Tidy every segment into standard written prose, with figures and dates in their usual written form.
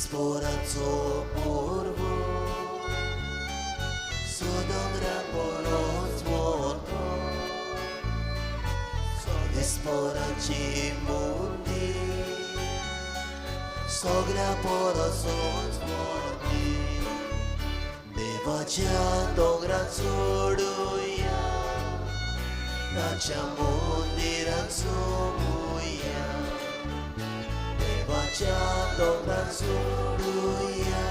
दिसपोराचो पोरवो सदोंगरा बरोच वतो दिसपोराची मुंदी सगळ्या परसोच व्हडली देवाच्या दोंगरार चडुया ताच्या मंदिरान सोमुया देवाच्या दोंगरार चडुया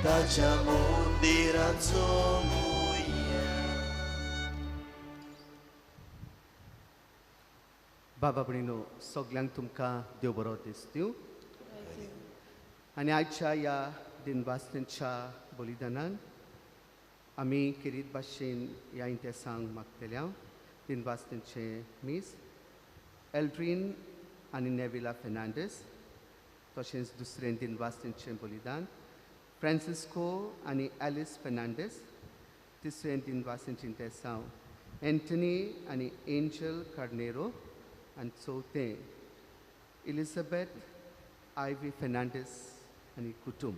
ताच्या मंदिरान सोमुया. बाबा भयणीनो, सगल्यांक तुमकां देव बरो दिसता. आनी आयच्या ह्या दिनवासनेच्या बलिदानान आमी खेरीत भाशेन ह्या इंतेसांक मागतले. हांव दिनवासनेचें मीस एल्ड्रीन आनी नेविला फेर्नांडीस, तशेंच दुसरें दिनवासनेचें बलिदान फ्रांसिस्को आनी एलिस फेर्नांडीस, तिसरें दिनवासनेचें इंतेसांव एंटनी आनी एंजल कार्नेरो, आनी चवथें एलिझाबेथ आयवी फेर्नांडीस आनी कुटूंब.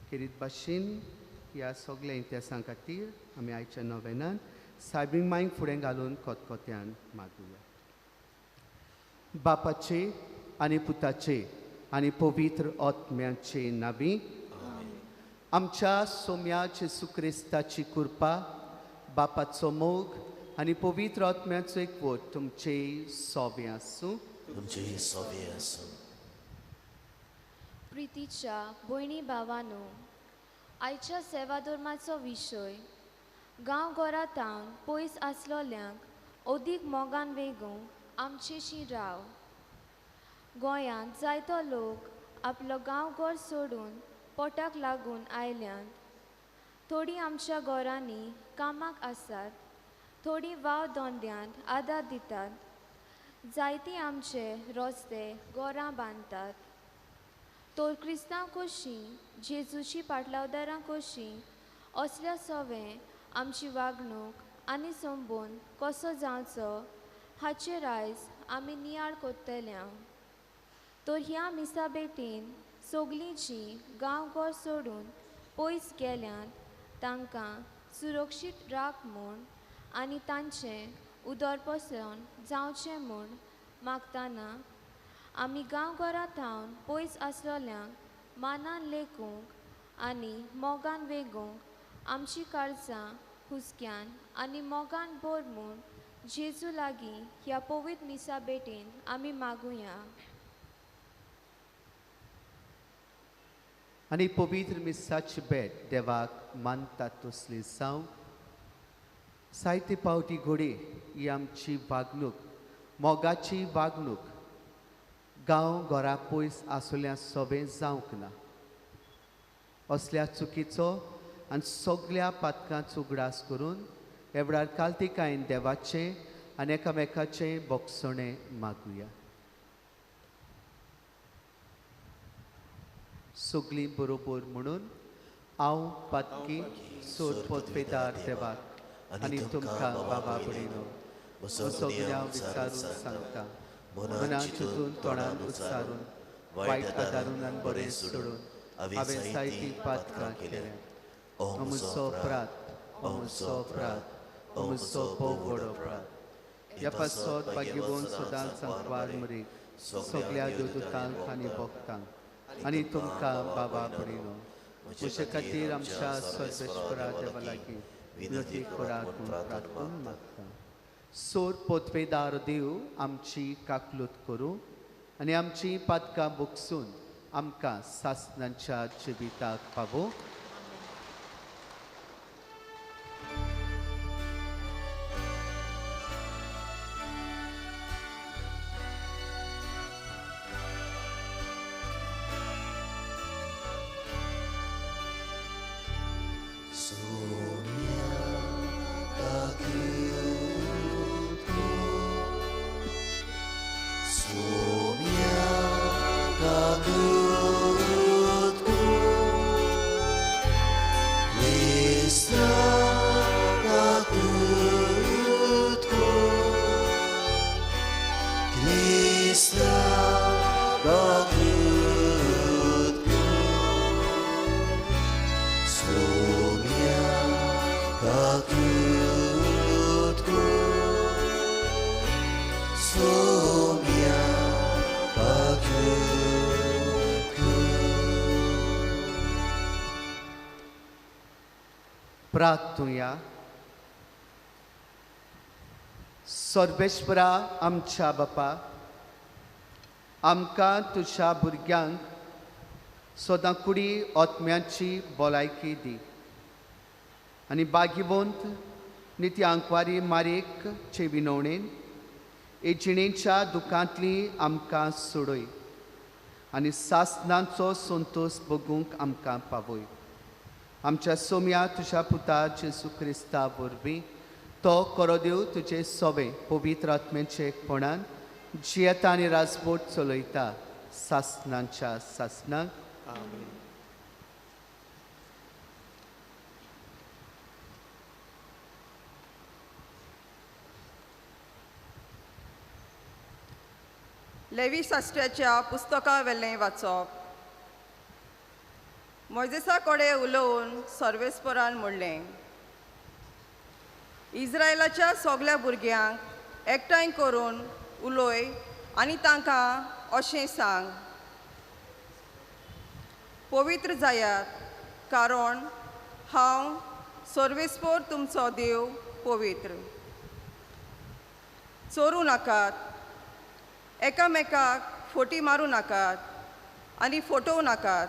खेरीत भाशेन ह्या सगल्या इतिहासां खातीर आमी आयच्या नोवेनान सायबीण मांयक फुडें घालून खतखत्यान मागुया. बापाचे आनी पुताचे आनी पवित्र आत्म्याचे नावी. आमच्या सोम्या जेसू क्रिस्ताची कृपा, बापाचो मोग आनी पवित्र आत्म्याचो एकवट तुमचे सोबें आसूं. तुमचे सोबें आसूं. प्रितीच्या भयणी भावानो, आयच्या सेवाधर्माचो विशय गांव घरा थावन पयस आसलोल्यांक अदीक मोगान वेगूंक आमचेशी राव. गोंयांत जायतो लोक आपलो गांव घर सोडून पोटाक लागून आयल्यात. थोडीं आमच्या घरांनी कामाक आसात, थोडीं वाव धंद्यांत आदार दितात, जायतीं आमचे रस्ते घरां बांदतात. तर क्रिस्तांव कशीं, जेजूची पाटलावदारां कशीं, असल्या सवें आमची वागणूक आनी संबंद कसो जावचो हाचेर आयज आमी नियाळ करतले. तर ह्या मिसा भेटीन सगलीं जीं गांव घर सोडून पयस गेल्यांत तांकां सुरक्षीत राख म्हूण आनी तांचें उदरपसण जावचें म्हूण मागतना आमी गांवघरा थावन पयस आसलोल्यांक मानान लेखूंक आनी मोगान वेगूंक आमची काळजां हुस्क्यान आनी मोगान भर म्हूण जेजू लागीं ह्या पवित्र मिसा भेटीन आमी मागुया. आनी पवित्र मिसाची भेट देवाक मानतात तसली जावं. जायते पावटी घोडये ही आमची वागणूक, मोगाची वागणूक गांव घरा पयस आसल्या सोबें जावंक ना. असल्या चुकीचो आनी सगल्या पातकांचो उगडास करून एवडार कालतिकायेन देवाचें आनी एकामेकाचें बोगसणें मागुया. सगलीं बरोबर म्हणून हांव पातकी सोद पोतफेदार देवाक आनी तुमकां बाबा भयणीनो सगळ्या विचारून सांगता, मनान चिंतून तोंडान उच्चारून वायट आदारून आनी बरें सोडून हांवें जायतीं पातकां केल्यात. म्हजो अपराध, म्हजो अपराध, म्हजो भोव व्हड अपराध. ह्या पासत भाग्यवंत सदांच सांकवार मरीक सगल्या देवदूतांक आनी भक्तांक आनी तुमकां बाबा भयणीनो म्हजे खातीर आमच्या सर्वेश्वरा देवा लागीं विनंती करात म्हूण प्रार्थना मागता. सोर पोतवेदार देव आमची काकलूत करूं आनी आमची पातकां भोगसून आमकां सासणांच्या जिविताक पावो. Sonia, kakut ko. प्रार्थुया. सर्वेश्वरा आमच्या बापा, आमकां तुज्या भुरग्यांक सदां कुडी आत्म्याची भलायकी दी आनी बागिवंत निती आंकवारी मारेक चे विनवणेन हे जिणेच्या दुखांतली आमकां सोडय आनी सासनांचो संतोश बगूंक आमकां पावय. आमच्या सोम्या तुज्या पुता जेजू क्रिस्ता वरवीं तो करो देव तुजे सोवे पवित्र आत्म्याचे एकपणान जियेता आनी राजवट चलयता सासनांच्या सासनाक. आमेन. लेवी शास्त्राच्या पुस्तका वेलें वाचप. मोयजेसा कडेन उलोवन सर्वेस्परान म्हणलें, इस्रायलाच्या सगल्या भुरग्यांक एकठांय करून उलय आनी तांकां अशें सांग, पवित्र जायात, कारण हांव सर्वेस्पर तुमचो देव पवित्र. चोरूं नाकात, एकामेकाक फोटी मारूं नाकात आनी फटोवं नाकात.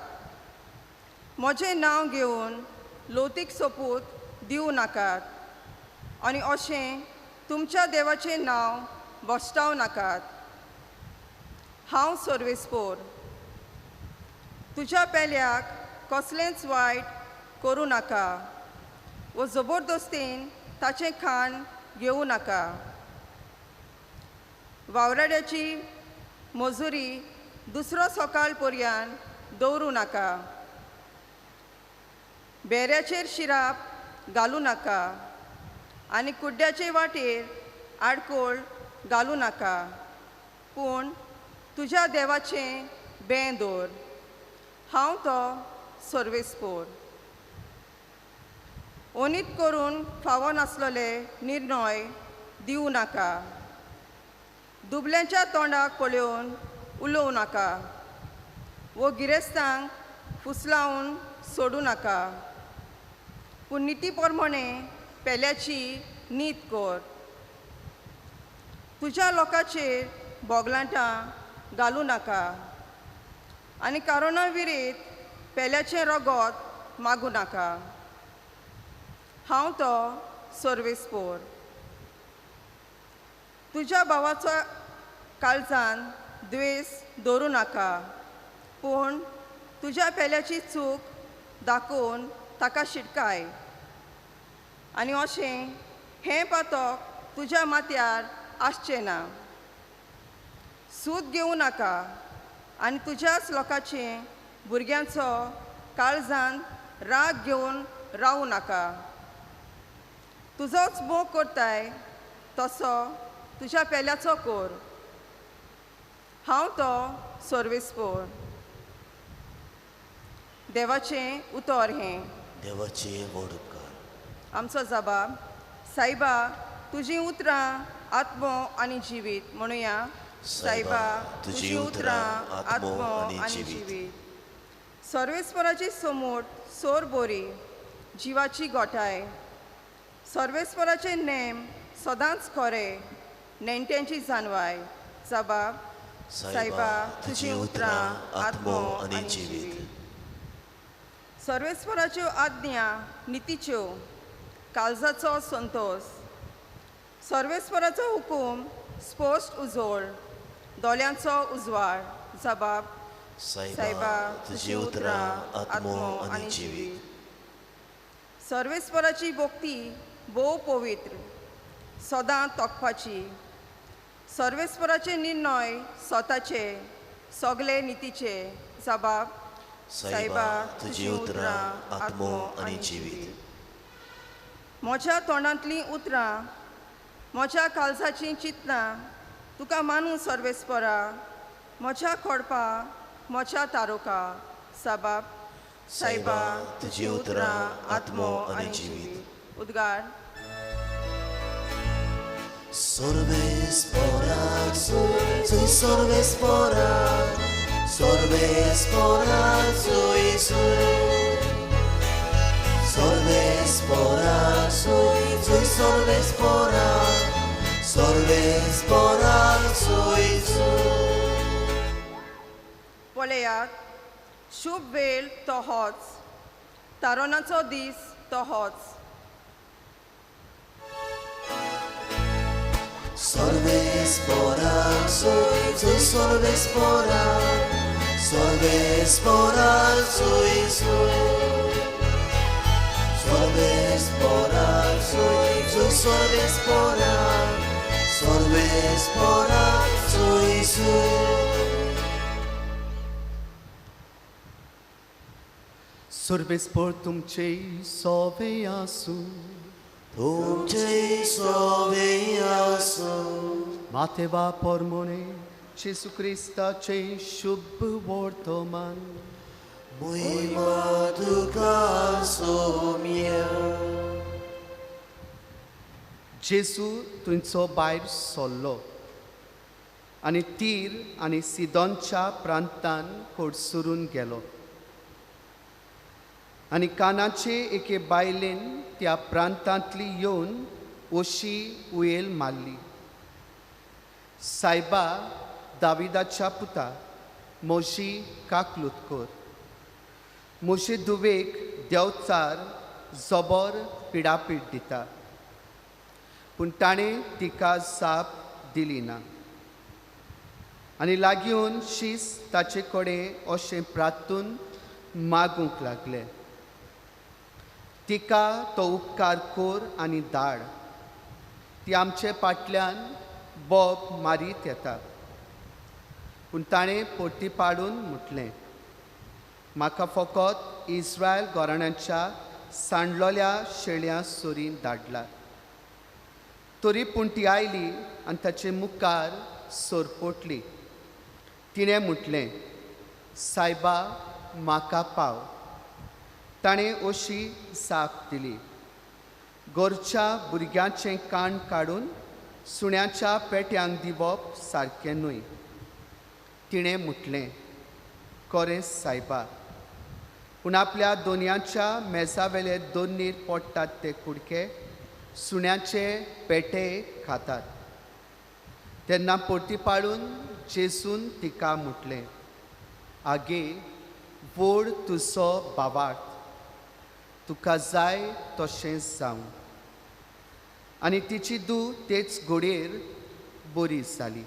म्हजें नांव घेवन लौतीक सोपूत दिवं नाकात आनी अशें तुमच्या देवाचें नांव भश्टावं नाकात. हांव सर्वेस्पोर. तुज्या पेल्याक कसलेंच वायट करूं नाका वो जबरदस्तीन ताचें खाण घेवं नाका. वावराड्याची मजुरी दुसरो सकाळ पर्यंत दवरूं नाका. बेऱ्याचेर शिराप घालूं नाका आनी कुड्ड्याचे वाटेर आडकोळ घालूं नाका, पूण तुज्या देवाचें बें दवर. हांव तो सर्वेस्पोर. ओनीत करून फावो नासलेले निर्णय दिवं नाका. दुबल्यांच्या तोंडाक पळोवन उलोवं नाका वो गिरेस्तांक फुसलावन सोडूं नाका, पूण निती प्रमाणे पेल्याची नीत कर. तुज्या लोकांचेर बोगलांटां घालूं नाका आनी कारणा विरीत पेल्याचें रगत मागूं नाका. हांव तो सर्वेस्पोर. तुज्या भावाचो काळजान द्वेस दवरूं नाका, पूण तुज्या पेल्याची चूक दाखोवन ताका शिटकाय आनी अशें हें पातक तुज्या माथ्यार आसचें ना. सूत घेवं नाका आनी तुज्याच लोकांचे भुरग्यांचो काळजान राग घेवन रावूं नाका. तुजोच मोग करताय तसो तुज्या पेल्याचो कर. हांव तो सर्वेस्पोर. देवाचें उतर हें. देवाचें व्हड उपकार. आमचो जबाब, सायबा तुजीं उतरां आत्मो आनी जिवीत. म्हणुया, सायबा तुजीं उतरां आत्मो आनी जिवीत. सर्वेस्पराची सोमूट सोर बोरी जिवाची गोठाय. सर्वेस्पराचे नेम सदांच खरे नेणट्यांची जानवाय. जबाब, सायबा तुजीं उतरां आत्मो आनी जिवीत. सर्वेस्पराच्यो आज्ञा नितीच्यो काळजाचो संतोश. सर्वेस्पराचो हुकूम स्पश्ट उजोळ दोळ्यांचो उजवाड. जबाब, सायबा तुजीं उतरां आत्मो आनी जिवीत. सर्वेस्पराची भक्ती भोव पवित्र सदां तोखपाची. सर्वेस्पराचे निर्णय स्वताचे सगळे नितीचे. जबाब, सायबा तुजीं उतरां आत्मो आनी जिवीत. म्हज्या तोंडांतलीं उतरां म्हज्या काळजाचीं चिंतनां तुका मानूं सर्वेस्परा. म्हज्या खोडपा म्हज्या तारोका. जबाब, सायबा तुजीं उतरां आत्मो आनी जिवीत. उद्गार. सर्वेस्पराक सुय सर्वेस्पराक सर्वेस्पराक सुय सुय सर्वेस्पराक सर्वेस्पोराक सुय सुय सर्वेस्पोराक सर्वेस्पोराक सुय सुय. पळयात, शुभ वेळ तो होच, तारोनाचो दीस तो होच. सर्वेस्पोराक सुय सुय सर्वेस्पोराक सर्वेस्पोराक सुय सुय सर्वेस्पोराक सुय सुय सर्वेस्पोराक सर्वेस्पोराक सुय सुय. सर्वेस्पोर तुमचे सोवे आसूं. तुमचे सोवे आसूं. मातेवा पोरमोने जेसू क्रिस्ताचे शुभ वर्तमान. मोहिमा तुका सोम्या. जेजू थंयचो भायर सरलो आनी तीर आनी सिदोनच्या प्रांतान कडसरून गेलो आनी कानाचे एके बायलेन त्या प्रांतांतली येवन अशी उयल मारली, सायबा दाविदाच्या पुता, म्हजी काकलूत कर. म्हजे धुवेक देंवचार जबर पिडापीड दिता. पूण ताणें तिका जाप दिली ना आनी लागीं येवन शीस ताचे कडेन अशें प्रार्थून मागूंक लागले, तिका तो उपकार कर आनी धाड, ती आमचे फाटल्यान बोब मारीत येता. पूण ताणें परती पाडून म्हटलें, म्हाका फकत इस्रायल घराण्याच्या सांडलोल्या शेळयां सोरीन धाडला. तरी पूण ती आयली आनी ताचे मुखार सरपटली. तिणें म्हटलें, सायबा म्हाका पाव. ताणें अशी जाप दिली, घरच्या भुरग्यांचें कान काडून सुण्याच्या पेट्यांक दिवप सारकें न्हय. तिणें म्हटलें, खरें सायबा, पूण आपल्या दोनयांच्या मेजावेले दोन्नीर पडटात ते कुडके सुण्याचे पेटे खातात. तेन्ना परती पाळून जेजून तिका म्हटलें, आगे व्हड तुजो बावार्थ, तुका जाय तशें जावं. आनी तिची धूव तेच घडयेर बरी जाली.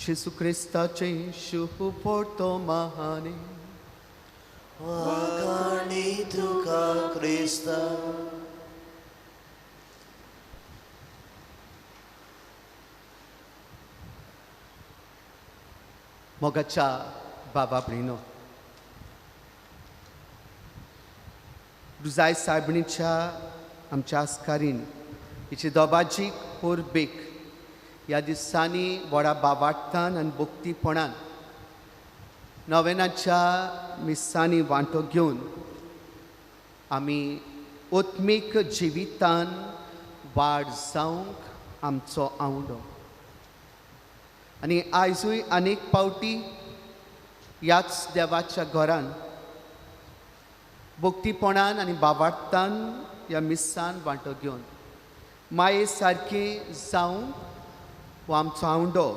जेजू क्रिस्ताचें शुभ वर्तमाने. वाखाणी तुका क्रिस्ता. मोगाच्या बाबा भयणीनो, रुजाय सायबणीच्या आमच्या आस्कारीन हिची दोबाजीक परबेक ह्या दिसांनी व्हडा बावाट्टान आनी भक्तीपणान नवेनाच्या मिसांनी वांटो घेवन आमी आत्मीक जिवितान वाड जावंक आमचो आवडो. आनी आयजूय अनेक पावटी ह्याच देवाच्या घरान भक्तीपणान आनी बावाट्टान ह्या मिसान वांटो घेवन माये सारकी जावंक हो आमचो आवंडो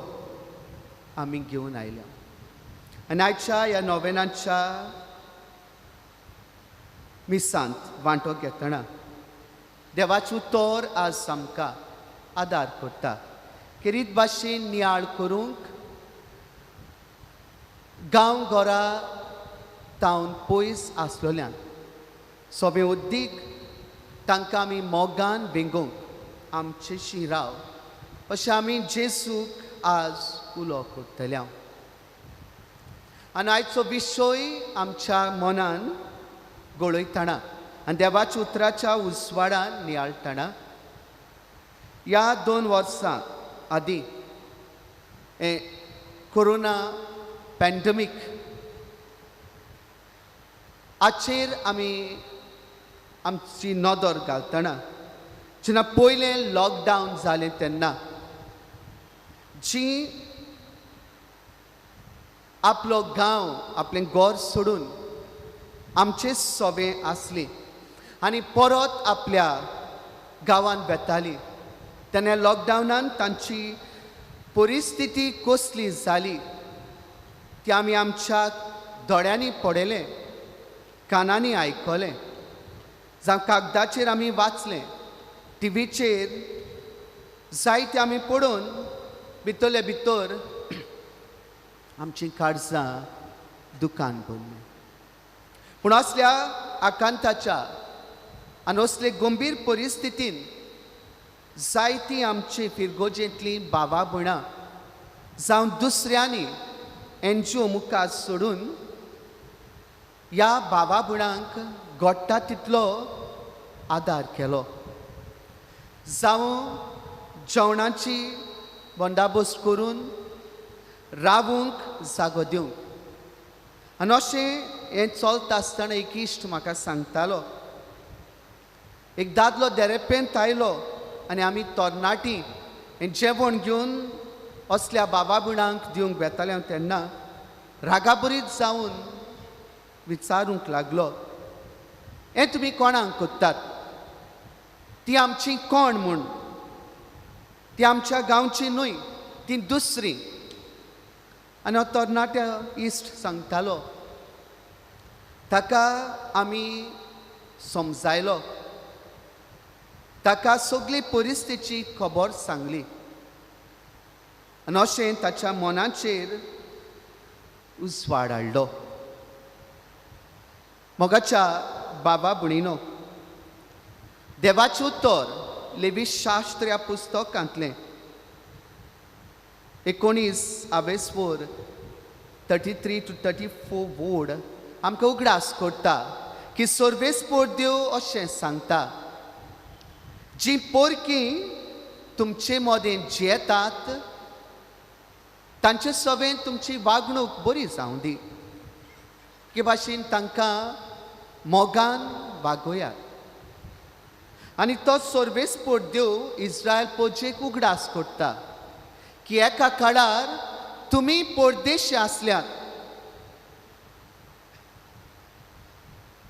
आमी घेवन आयल्या. आनी आयच्या ह्या नोवेनाच्या मिसांत वांटो घेतना देवाचो उतर आज आमकां आदार करता खेरीत भाशेन नियाळ करूंक गांव घरा तावन पयस आसलोल्यान सोबे उद्दीक तांकां आमी मोगान वेंगोवंक आमचे शिराव अशें आमी जेजूक आज उलो करतले. आनी आयचो विशय आमच्या मनान गळयतना आनी देवाच्या उतराच्या उजवाडान नियाळटना ह्या 2 वर्सां आदीं हें कोरोना पॅन्डमीक हाचेर आमी आमची नदर घालतना जेन्ना पयलें लॉकडावन जालें तेन्ना जी आपलो गांव आपलें घर सोडून आमचे सोबे आसली आनी परत आपल्या गांवांत वेताली. तेन्ना लॉकडावनान तांची परिस्थिती कसली जाली ती आमी आमच्या दोळ्यांनी पळयलें, कानांनी आयकलें, जावं कागदाचेर आमी वाचलें, टिवीचेर जायते आमी पळोवन भितरले भितर आमचीं काळजां दुकान भरलीं. पूण असल्या आकांताच्या आनी असले गंभीर परिस्थितीन जायतीं आमची फिरगोजेंतलीं बाबा भयणां जावं दुसऱ्यांनी एनजीओ मुखार सोडून ह्या बाबा भयणांक घडटा तितलो आदार केलो. जावं जेवणाची बंदाबस्त करून रावूंक जागो दिवंक. आनी अशें हें चलता आसतना एक इश्ट म्हाका सांगतालो, एक दादलो देरेपेंत आयलो आनी आमी तरणाटी हें जेवण घेवन असल्या बाबा भयणांक दिवंक वेताले हांव तेन्ना रागाबरीत जावन विचारूंक लागलो, हें तुमी कोणाक करतात? ती आमची कोण म्हूण? ती आमच्या गांवची न्हय, ती दुसरी. आनी हो तरणाट्या इश्ट सांगतालो, ताका आमी समजायलो, ताका सगळी परिस्थितीची खबर सांगली आनी अशें ताच्या मनाचेर उजवाड हाडलो. मोगाच्या बाबा भयणीनो, देवाचें उतर लेवी शास्त्र ह्या पुस्तकांतलें 19 आवेसवर 33 to 34 word आमकां उगडास करता की सर्वेस्पोर देव अशें सांगता, जी पोरकी तुमचे मदें जियेतात तांचे सवें तुमची वागणूक बरी जावं दी, की भाशेन तांकां मोगान वागोयात. आनी तो सर्वेस्पोर देव इस्रायल पोजेक उगडास करता की एका काळार तुमी परदेशी आसल्यात.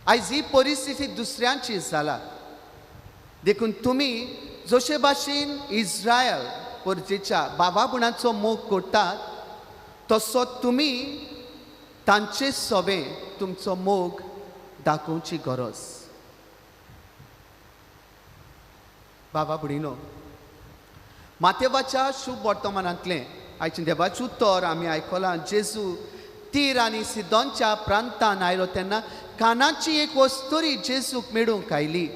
आयज ही परिस्थिती दुसऱ्यांची जाला, देखून तुमी जशे भाशेन इस्रायल परजेच्या बाबा गुणाचो मोग करतात तसो तुमी तांचे सोबे तुमचो मोग दाखोवची गरज. बाबा भयणीनो, मातेवाच्या शुभ वर्तमानांतलें आयचें देवाचें उतर आमी आयकलां. जेजू तीर आनी सिदोनच्या प्रांतान आयलो तेन्ना कानाची एक वस्तुरी जेजूक मेळूंक आयली.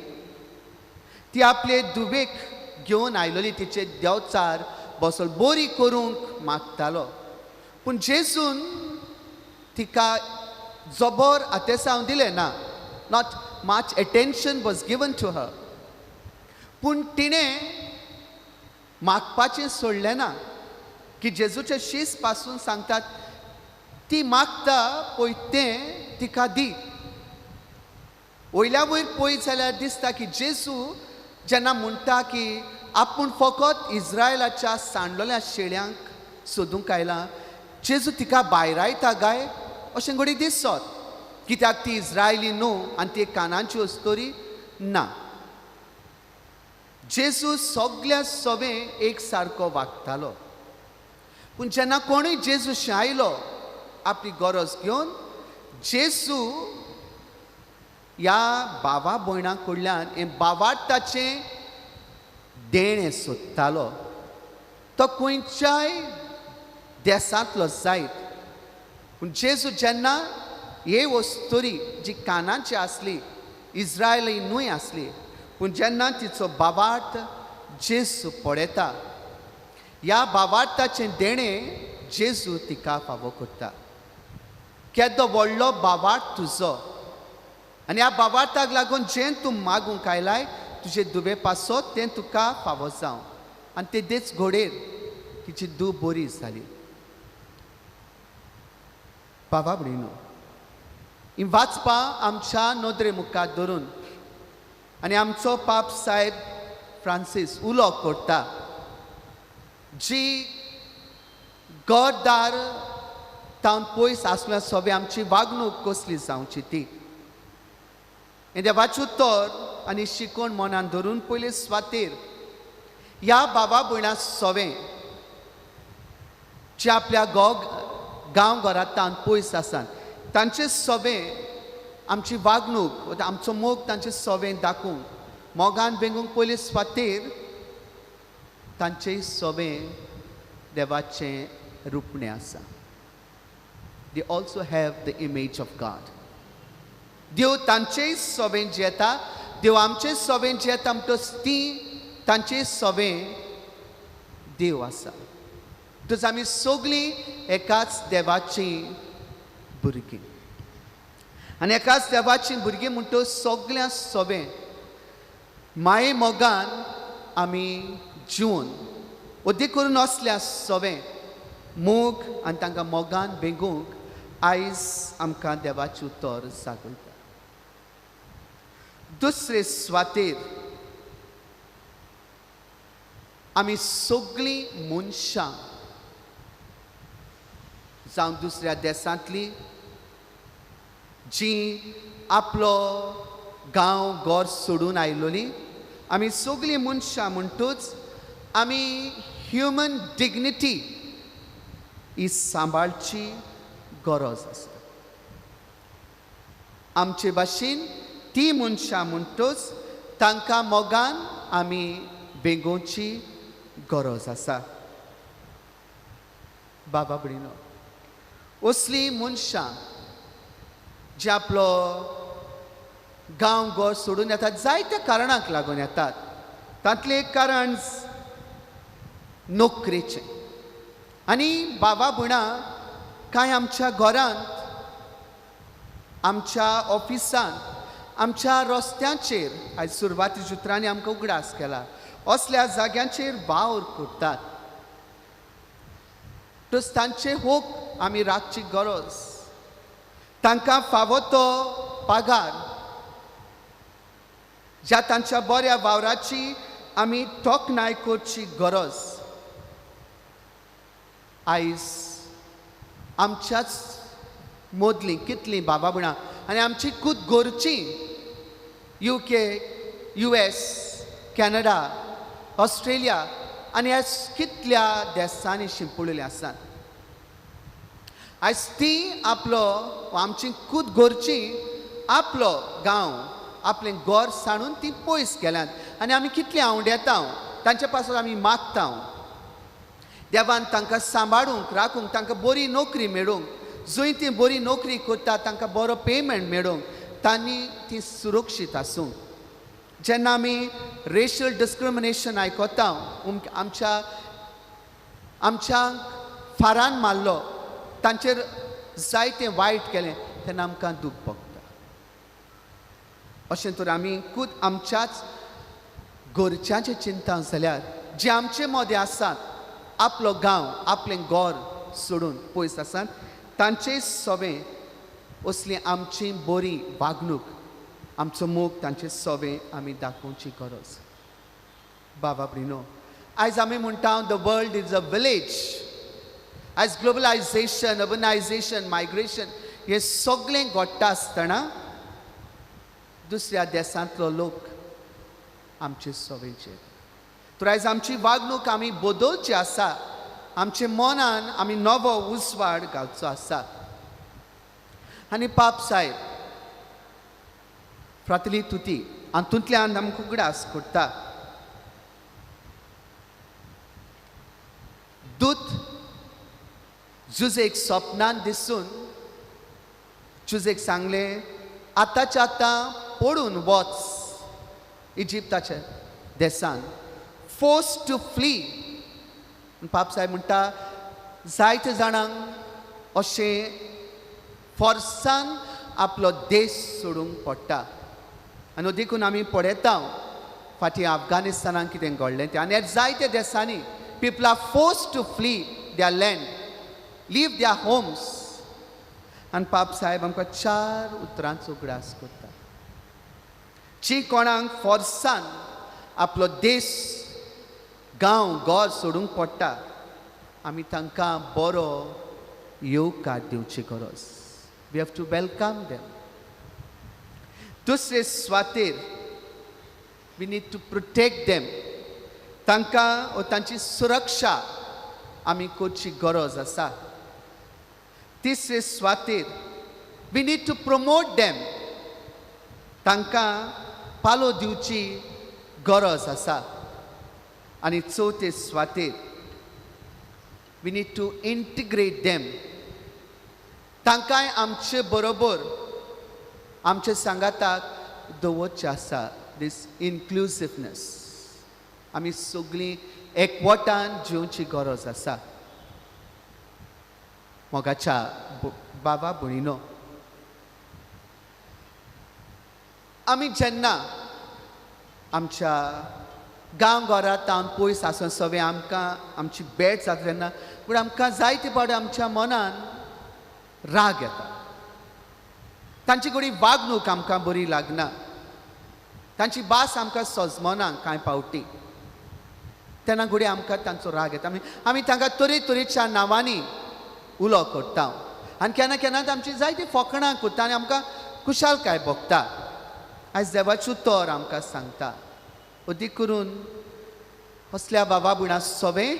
ती आपले दुबेक घेवन आयलोली, तिचे देवचार बसल बरी करूंक मागतालो. पूण जेजून तिका जबर आतेसांव दिलें ना, not much attention was given to her. पूण तिणें मागपाचें सोडलें ना की जेजूचे शीस पासून सांगतात ती मागता पळय तें तिका दी. वयल्या वयर पळयत जाल्यार दिसता की जेजू जेन्ना म्हणटा की आपूण फकत इस्रायलाच्या सांडलेल्या शेळ्यांक सोदूंक आयला, जेजू तिका भायरायता गाय अशें घडी दिसत, कित्याक ती इस्रायली न्हू आनी ती कानाची अस्तोरी ना. जेजू सगल्या सवें एक सारको वागतालो. पूण जेन्ना कोणूय जेजूशी आयलो आपली गरज घेवन, जेजू ह्या बाबा भयणां कडल्यान हें बावार्थाचें देणें सोदतालो. तो खंयच्याय देसांतलो जायत, पूण जेजू जेन्ना हे वस्तुरी जी कानाची आसली, इस्रायली न्हय आसली, पूण जेन्ना तिचो बावार्थ जेजू पळयता, ह्या बावार्थाचें देणें जेजू तिका फावो करता. केदो व्हडलो बावार्थ तुजो, आनी ह्या बावार्थाक लागून जें तूं मागूंक आयलाय तुजे दुबे पासत तें तुका फावो जावं. आनी तेदेच घोडेर तिची दूब बरी जाली. बाबा भयणीनो, ही वाचपां आमच्या नदरे मुखार धरून आनी आमचो पाप साहेब फ्रांसीस उलो करता, जी घरदार तावन पयस आसल्या सोबे आमची वागणूक कसली जावची ती. हें देवाचें उतर आनी शिकोवन मनान धरून पयले सुवातेर ह्या बाबा भयणां सोवें जे आपल्या गांव घरांत पयस आसात तांचे सोवें आमची वागणूक, आमचो मोग तांचे सोवें दाखोवंक, मोगान बेंगूंक पयले सुवातेर तांचे सोवें देवाचें रुपणें आसा. They also have the image of God. देव तांचेय सोवें जियेता, देव आमचे सोवें जियेता म्हणटच ती तांचे सोवें देव आसा. म्हणटच आमी सगळीं एकाच देवाची भुरगीं आनी एकाच देवाची भुरगीं म्हणटच सगळ्यां सोवें माये मोगान आमी जिवन अदीक करून असल्या सोवें मोग आनी तांकां मोगान बेगूंक आयज आमकां देवाचें उतर जागयता. दुसरे सुवातेर आमी सगळीं मनशां जावं दुसऱ्या देशांतली जी आपलो गांव घर सोडून आयलोली, आमी सगळीं मनशां म्हणटूच आमी ह्युमन डिग्निटी ही सांबाळची गरज आसा. आमचे भाशेन ती मनशां म्हणटूच तांकां मोगान आमी बेगोवची गरज आसा. बाबा भयणीनो, असलीं मनशां जे आपलो गांव घर सोडून येतात जायत्या कारणांक लागून येतात. तांतलें एक कारण नोकरेचें. आनी बाबा भयणां कांय आमच्या घरांत, आमच्या ऑफिसांत, आमच्या रस्त्यांचेर आयज सुरवातीच्या उतरांनी आमकां उगडास केला असल्या जाग्यांचेर वावर करतात. तस तांचे हक आमी राखची गरज, तांकां फावो तो पगार, ज्या तांच्या बऱ्या वावराची आमी तोखणाय करची गरज. आयज आमच्याच मदलीं कितलीं बाबा भयणां आनी आमची खूद गोरची UK, US, Canada, Australia आनी ह्या कितल्या देशांनी शिंपडलेली आसात. आयज ती आपलो आमची खूद गोरची आपलो गांव आपलें घर सांडून ती पयस गेल्यात आनी आमी कितली आवडेता तांचे पासून आमी मागता. देवान तांकां सांबाळूंक राखूंक, तांकां बरी नोकरी मेळूंक, जंय ती बरी नोकरी करता तांकां बरो पेमेंट मेळूंक, तांणी ती सुरक्षीत आसूंक. जेन्ना आमी रेशल डिस्क्रिमिनेशन आयकता, आमच्या आमच्या फारान मारलो, तांचेर जायतें वायट केलें तेन्ना आमकां दूख भोगता. अशें तर आमी खूद आमच्याच घरच्यांचें चिंता जाल्यार जे आमचे मदें आसात आपलो गांव आपलें घर सोडून पयस आसात तांचे सोवें असली आमची बरी वागणूक, आमचो मोग तांचे सोवें आमी दाखोवची गरज. बाबा भयणीनो, आयज आमी म्हणटा the world is a village. आयज ग्लोबलायझेशन, अर्बनायझेशन, मायग्रेशन हें सगळें घडटा आसतना दुसऱ्या देशांतलो लोक आमचे सोवेंचेर. तर आयज आमची वागणूक आमी बदलची आसा, आमचे मनान आमी नवो उजवाड घालचो आसा. आनी पाप साहेब फ्रातली तुती हातूंतल्यान आमकां उगडास करता. दूत जुजेक सपनान दिसून जुजेक सांगलें आतांच्या आतां पडून वच इजिप्ताच्या देसान, फोर्स टू फ्ली. पाप साहेब म्हणटा जायते जाणांक अशें फोर्सान आपलो देश सोडूंक पडटा. आनी देखून आमी पळयता फाटीं अफगाणिस्तानान कितें घडलें तें आनी जायत्या देशांनी people are force to flee their land, leave their homes. आनी पाप साहेब आमकां चार उतरांचो उगडास करता. जी कोणाक फोर्सान आपलो देश, गांव, घर सोडूंक पडटा आमी तांकां बरो येवकार दिवची गरज. We have to welcome them. दुसरे सुवातेर we need to protect them, तांकां वो तांची सुरक्षा आमी करची गरज आसा. तिसरे सुवातेर we need to promote them, तांकां पालो दिवची गरज आसा. आनी चवथे सुवातेर we need to integrate them, तांकांय आमचे बरोबर आमचे सांगाताक दवरचें आसा. दीस इन्क्लुसिवनेस, आमी सगळीं एकवटान जिवची गरज आसा. मोगाच्या बाबा भयणीनो, आमी जेन्ना आमच्या गांव घरांत तावन पयस आसून सगळें आमकां आमची भेट जाता तेन्ना पूण आमकां जायते फावटी आमच्या मनान राग येता, तांची कडेन वागणूक आमकां बरी लागना, तांची भास आमकां सजमना कांय फावटी, तेन्ना घडये आमकां तांचो राग येता. आमी तांकां तरेतरेच्या नांवांनी उलो करता आनी केन्ना केन्ना आमची जायती फकणां करता आनी आमकां खुशालकाय भोगता. आयज देवाचो तोर आमकां सांगता अदीक करून असल्या बाबा भयणां सगळें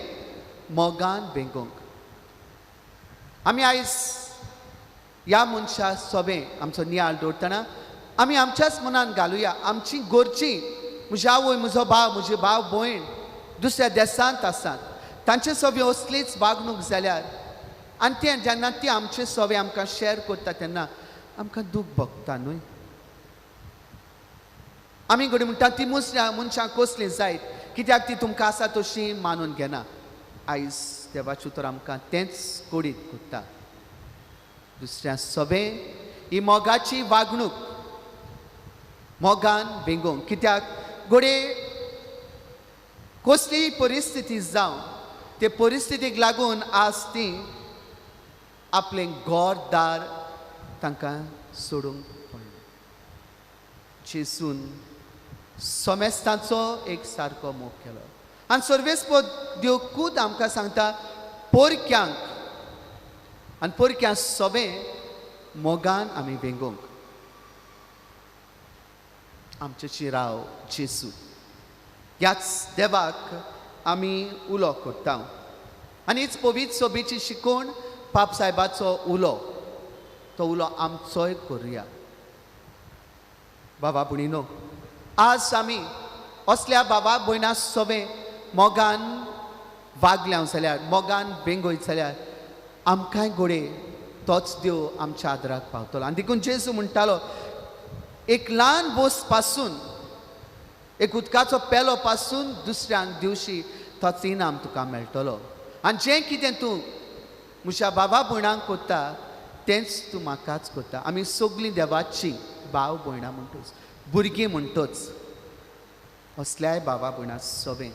मोगान बेंगोंक. आमी आयज ह्या मनशा सोबें आमचो नियाळ दवरतना आमी आमच्याच मनान घालुया, आमची गोरची म्हजी आवय, म्हजो भाव, म्हजी भाव भयण दुसऱ्या देशांत आसात, तांचे सोबें असलीच वागणूक जाल्यार आनी तें जेन्ना ती आमचे सोबें आमकां शेअर करता तेन्ना आमकां दूख भोगता न्हय. आमी घडये म्हणटा ती मनशां कसलीं जायत, कित्याक ती तुमकां आसा तशी मानून घेना. आयज देवाचें उतर आमकां तेंच कोडीत करता, दुसऱ्या सोबें ही मोगाची वागणूक मोगान बेंगोवंक. कित्याक घडये कसलीय परिस्थिती जावं ते परिस्थितीक लागून आज ती आपलें घर दार तांकां सोडूंक पडलें. जेजून सोमेस्तांचो एक सारको मोग केलो आनी सर्वेस्पद देव खूद आमकां सांगता पोरक्यांक आनी पोरक्यां सोबें मोगान आमी वेंगोवंक. आमचे चिराव जेजू ह्याच देवाक आमी उलो करता आनी हीच पवित्र सोबेची शिकवण पाप सायबाचो उलो, तो उलो आमचोय करुया. बाबा भयणीनो, आज आमी असल्या बाबा भयणा सोबें मोगान वागल्या जाल्यार, मोगान बेंगयत जाल्यार आमकांय घडये तोच देव आमच्या आदराक पावतलो. आनी देखून जेजू म्हणटालो एक ल्हान बोस पासून, एक उदकाचो पेलो पासून दुसऱ्यांक दिवशी तोच इनाम तुका मेळटलो. आनी जें कितें तूं म्हज्या बाबा भयणांक करता तेंच तूं म्हाकाच करता. आमी सगळीं देवाची भाव भयणां म्हणटोच, भुरगीं म्हणटोच, असल्याय बाबा भयणां सोबें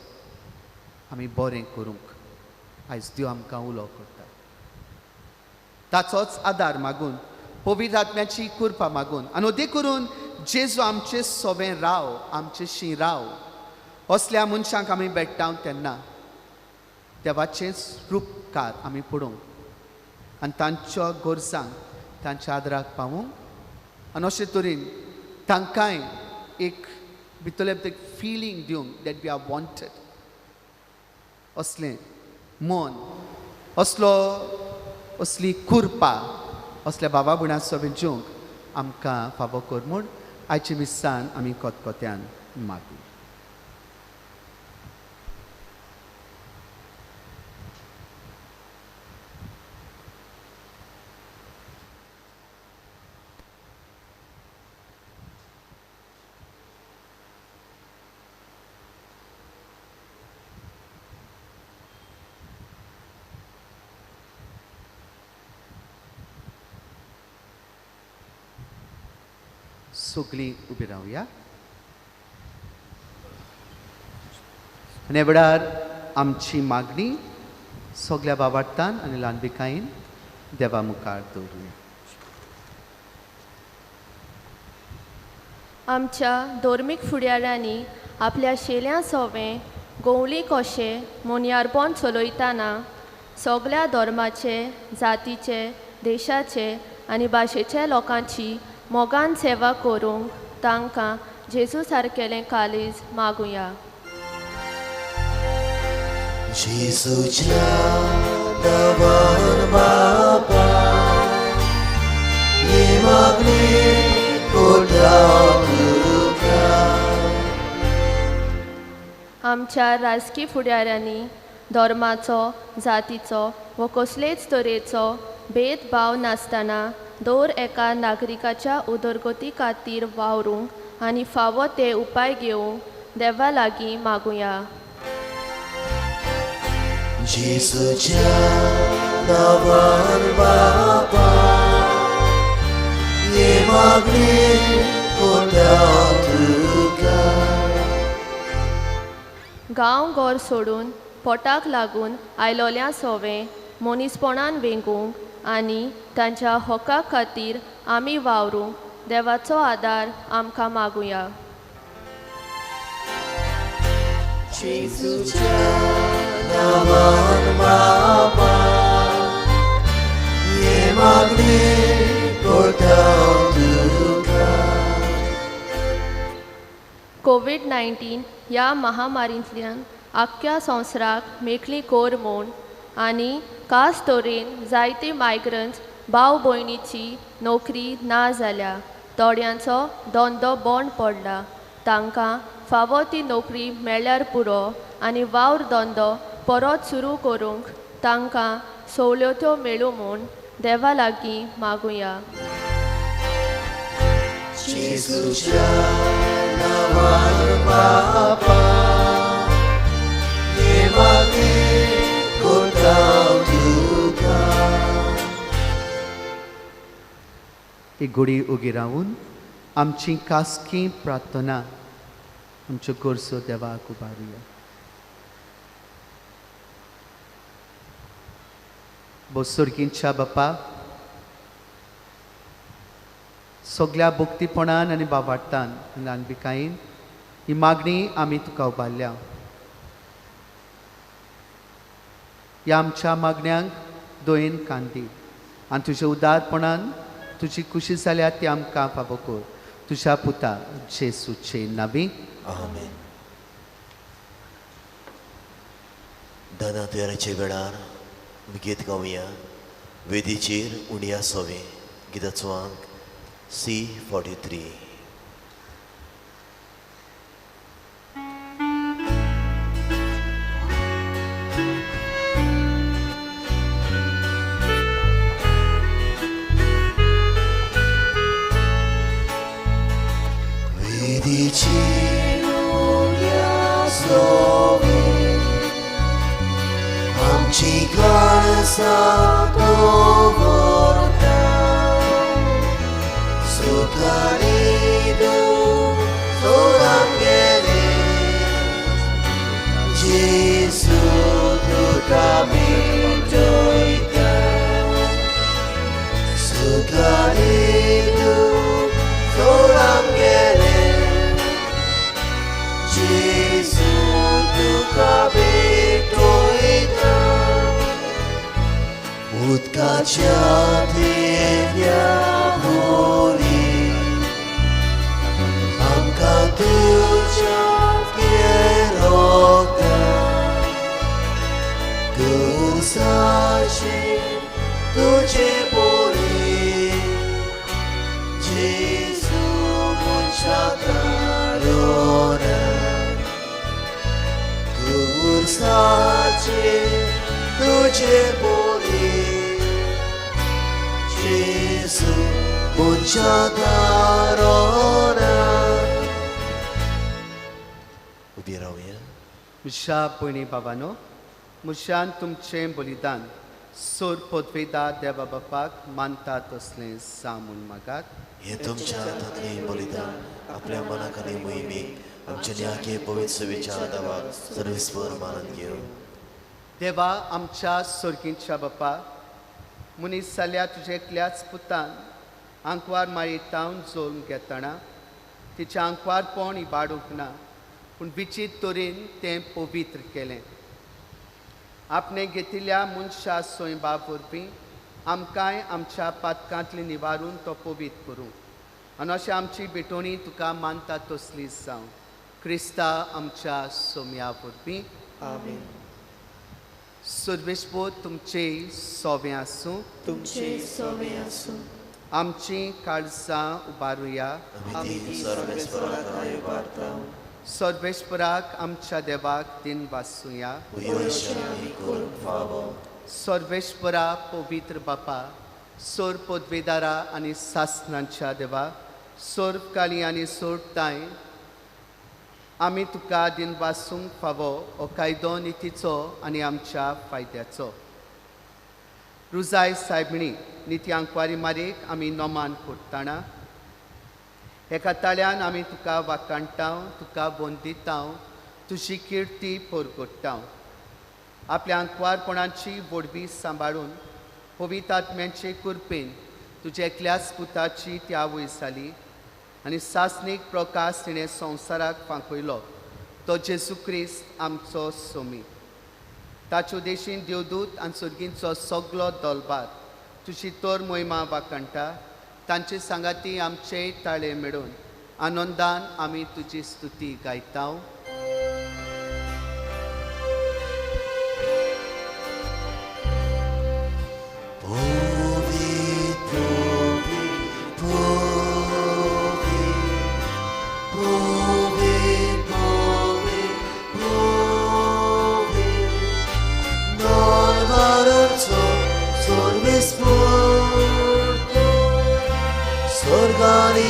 आमी बरें करूंक आयज देव आमकां उलो करता. ताचोच आदार मागून, पवित्र आत्म्याची कृपा मागून आनी अदीक करून जेजू आमचे सोबें राव, आमचे शी राव असल्या मनशांक आमी भेट्टा तेन्ना देवाचेंच रुपकार आमी पळोवंक आनी तांच्या गरजांक तांच्या आदराक पावूंक आनी अशे तरेन तांकांय एक भितरले भितर एक फिलींग दिवंक that we are wanted, असलें मन, असलो असली कुरपा असल्या बाबा भयणां सोबें जेवंक आमकां फावो कर म्हूण आयचे मिसान आमी कोतकोत्यान मागू. सगळीं उबी रावया आनी वेळार आमची मागणी सगल्या बाबाटान आनी ल्हानभिकायेन देवा मुखार दवरुया. आमच्या धर्मीक फुडाऱ्यांनी आपल्या शेल्यां सोवें गोवली कशें मोनयारपण चलयतना सगल्या धर्माचे, जातीचे, देशाचे आनी भाशेचे लोकांची मोगान सेवा करूंक तांकां जेजू सारकेलें काळीज मागुया. जेजूच्या नांवान बापा ही मागणी करता तुका. आमच्या राजकी फुडाऱ्यांनी धर्माचो, जातीचो व कसलेच तरेचो भेदभाव नासतना दर एका नागरिकाच्या उदरगती खातीर वावरूंक आनी फावो ते उपाय घेवंक देवा लागीं मागुया. जेजूच्या नांवान बापा ही मागणी करता तुका. गांव घर सोडून पोटाक लागून आयलोल्या सोवें मनीसपणान वेंगूंक आनी तांच्या हक्का खातीर आमी वावरूंक देवाचो आदार आमकां मागुया. जेजूच्या नांवान बापा ही मागणी करता तुका. कोवीड-19 ह्या महामारींतल्यान आख्ख्या संवसाराक मेकळी कर म्हूण आनी खास तरेन जायते मायग्रंट्स भाव भयणीची नोकरी ना जाल्या, थोड्यांचो धंदो बंद पडला, तांकां फावो ती नोकरी मेळ्ळ्यार पुरो आनी वावर धंदो परत सुरू करूंक तांकां सवलत्यो मेळूं म्हूण देवा लागीं मागुया. जेजूच्या नांवान बापा ही मागणी करता तुका. ही घडी उगी रावून आमची खासगी प्रार्थना आमच्यो गरजो देवाक उबारुया. बोसुर्गींच्या बापा, सगळ्या भक्तीपणान आनी बाबार्तान ल्हानबिकायेन ही मागणी आमी तुका उबारल्या. ह्या आमच्या मागण्यांक दोयेन कांदी आनी तुज्या उदारपणान तुजी खुशी जाल्या ती आमकां फावो कर. तुज्या पुता जेसूचे नांवी आमेन. दाना तयारीच्या वेळार आमी गीत गावया. वेदीचेर उणया सोवे गिताचो अंक C43. वेदीचेर उणया सोवे आमची काळसां दवरता, सुखांनी तूं सोदांगेले जेजू तुका भेटयता, सुखांनी तूं सोदांगेले जेजू तुका भेटयता. उदकाच्या थेंब्या वरी आमकां तुज्या केरोता, कुर्साचेर तुजे बोली जेजू मनशाक तारोना, कुर्साचेर तुजे बोली जेजू मनशाक तारोना. उबी रावया. म्हज्या भयणी बाबानो, म्हज्यान तुमचें बलिदान सोर पदवेदा देवा बापाक मानता तसलें जा म्हूण मागात. हें तुमच्या हातांतलें बलिदान आपल्या मनाक आनी मोहिमेक आमच्या न्याके पवित्र सेवेच्या आदावाक सर्वेस्पर मानून घेवं. देवा आमच्या सोर्गींच्या बापा, मनीस जाल्या तुज्या एकल्याच पुतान आंकवार मायेतावन जोल्म घेतना तिचें आंकवारपण इबाडूंक ना, पूण विचीत तरेन तें पवित्र केलें. आपणें घेतिल्ल्या मनशा स्वयंबा वरवीं आमकांय आमच्या पातकांतली निवारून तो पवित्र करूं. आनी अशें आमची भेटवणी तुका मानता तसली जावं. क्रिस्ता आमच्या सोम्या वरवीं. आमेन. सर्वेस्पोर तुमचे सोवें आसूं. तुमचे सोवे आसूं. आमची काळजां उबारुया. आमी ती सर्वेस्पराक उबारता. सर्वेस्पराक आमच्या देवाक दिन वासुया. सर्वेस्परा पवित्र बापा, सोर पदवेदारा आनी सासनांच्या देवा, सोर काली आनी सोर ताय आमी तुका दिन वासूंक फावो हो कायदो नितीचो आनी आमच्या फायद्याचो. रुजाय सायबिणी निती आंकवारी मारेक आमी नोमान करतना एका ताळ्यान आमी तुका वाकाणटाव, तुका बोंदिताव, तुजी किर्ती परगट्टाव. आपल्या आंकवारपणाची बोडवी सांबाळून पवित्र आत्म्यांचे कृपेन तुज्या एकल्याच पुताची ती आवय जाली आनी सासणीक प्रकाश तिणें संवसाराक फांकयलो तो जेजू क्रिस्त आमचो सोमी. ताचे उद्देशीन देवदूत आनी सर्गींचो सगलो दलबार तुजी तर मोहिमा वाकाणटा. तांचे सांगाती आमचे ताळे मेळून आनंदान आमी तुजी स्तुती गायता.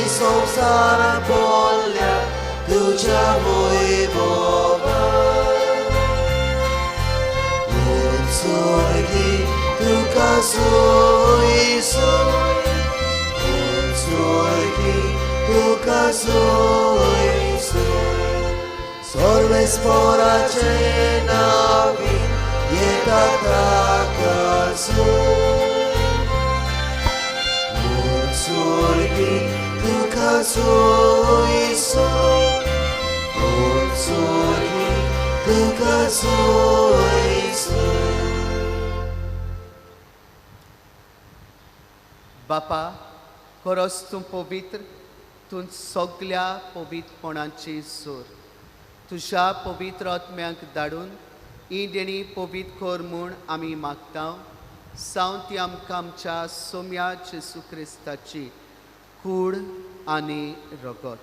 संसार बोलल्या तुझ्या वैभवान. उत्सर्गी तुका सोय सोय, उत्सर्गी तुका सोय सोय. सर्वेस्पराचे नावी येता ताका सोय. उत्सर्गी तुका सोय सोय, उत्सर्गी तुका सोय सोय. बापा, खरोच तूं पवित्र, तूं सगल्या पवित्रपणाची जोर. तुज्या पवित्र आत्म्यांक धाडून ही देणी पवित्र कर म्हूण आमी मागता. सावन ती आमकां आमच्या सोम्या जेजू क्रिस्ताची कूड आनी रगत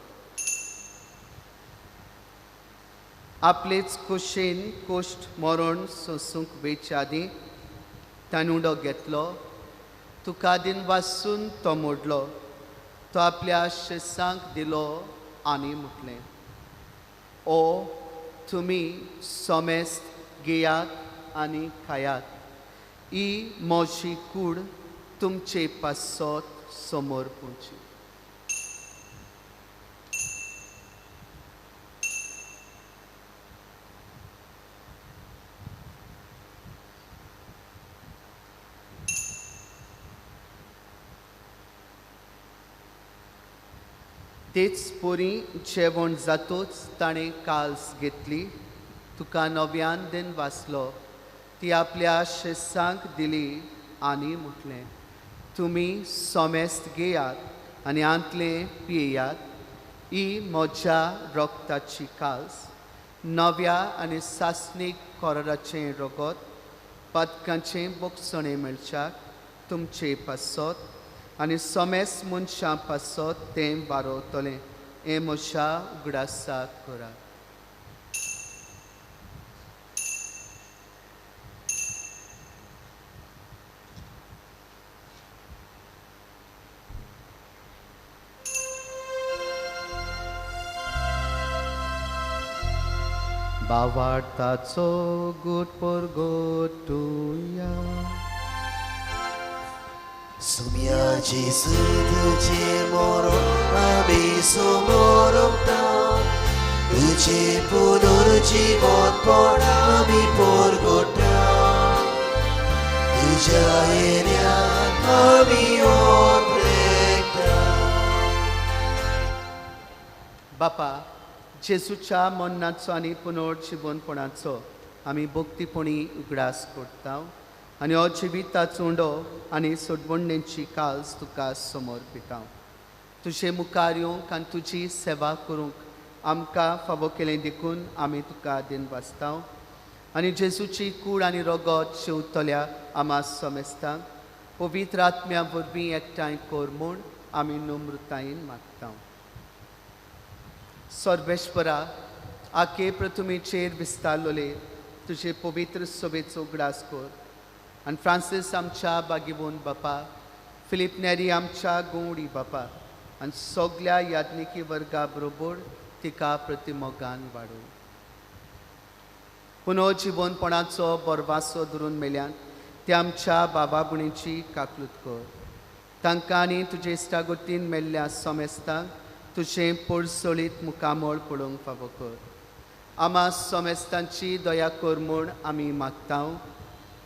आपलेच कुशीन कोश्ट मरण सोंसूंक वेचे आदीं ताणें उडो घेतलो, तुका दिन वासून तो मोडलो, तो आपल्या शेसांक दिलो आनी म्हटलें, ओ तुमी सोमेस्त घेयात आनी खायात, ही म्हजी कूड तुमचे पासत समोर पुची. तेच पोरी जेवण जातूच ताणें काल्स घेतली, तुका नव्यान then वाचलो, ती आपल्या शेसांक दिली आनी म्हटलें, तुमी सोमेस्त घेयात आनी आंतलें पियेयात, ही म्हज्या रक्ताची काल्स, नव्या आनी सासणीक कोराचें रगत, पदकांचें बोगसणें मेळच्याक तुमचे पासत आनी सोमेस मनशां पासत तें बारवतलें. हें म्हज्या उगडासाक करात. बावार्ताचो गुट परगटुया. सुम्या जेजू तुझे मरण आमी समोरता, तुझे पुनर्जीवनपण आमी परगटा. तुझ्या येण्याक आमी ओत्रेकता. बापा, जेजूच्या मरणाचो आनी पुनर्जीवनपणाचो आमी भक्तीपणी उगडास करता आनी हो जिविताचो उंडो आनी सोडवणेची काल्स तुका समर्पिता. तुजे मुखार येवंक आनी तुजी सेवा करूंक आमकां फावो केलें देखून आमी तुका दिन वाचता आनी जेजूची कूड आनी रगत शेवतल्या आमा समेस्तांक पवित्र आत्म्या वरवीं एकठांय कर म्हूण आमी नम्रतायेन मागता. सर्वेश्वरा, आखे प्रथमेचेर विस्तारलोले तुजे पवित्र सभेचो उगडास कर आनी फ्रांसीस आमच्या बागीबोन बापा, फिलीप नेरी आमच्या गोवडी बापा आनी सगल्या याज्ञिकी वर्गा बरोबर तिका प्रतिमोगान वाडोव. पुनः जिवनपणाचो बरवासो धरून मेल्यान ते आमच्या बाबा बुणीची काकलूत कर. तांकां आनी तुजे इश्टागतीन मेल्ल्या समेस्तांक तुजें पोडसोळीत मुखामळ पळोवंक फावो कर. आमा समेस्तांची दया कर म्हूण आमी मागता.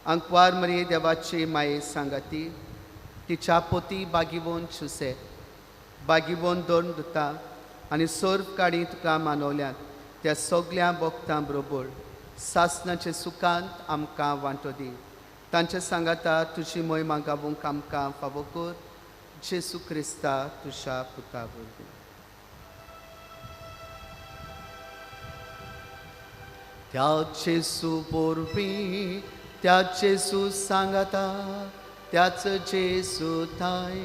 आंकवार मरे देवाची माये सांगाती तिच्या पोती बागीवोन चुसे बागीवोन दोन दुता आनी सर्व काडी तुका मानवल्यात त्या सगल्या भक्तां बरोबर सासनाचे सुखांत आमकां वांटो दी. तांचे सांगाता तुजी मोहिमा गावूंक आमकां फावो कर. जेसू क्रिस्ता तुज्या पुता वरवीं. त्या जेसू वरवीं, त्या जेसू सांगाता, त्याच जेसू थाय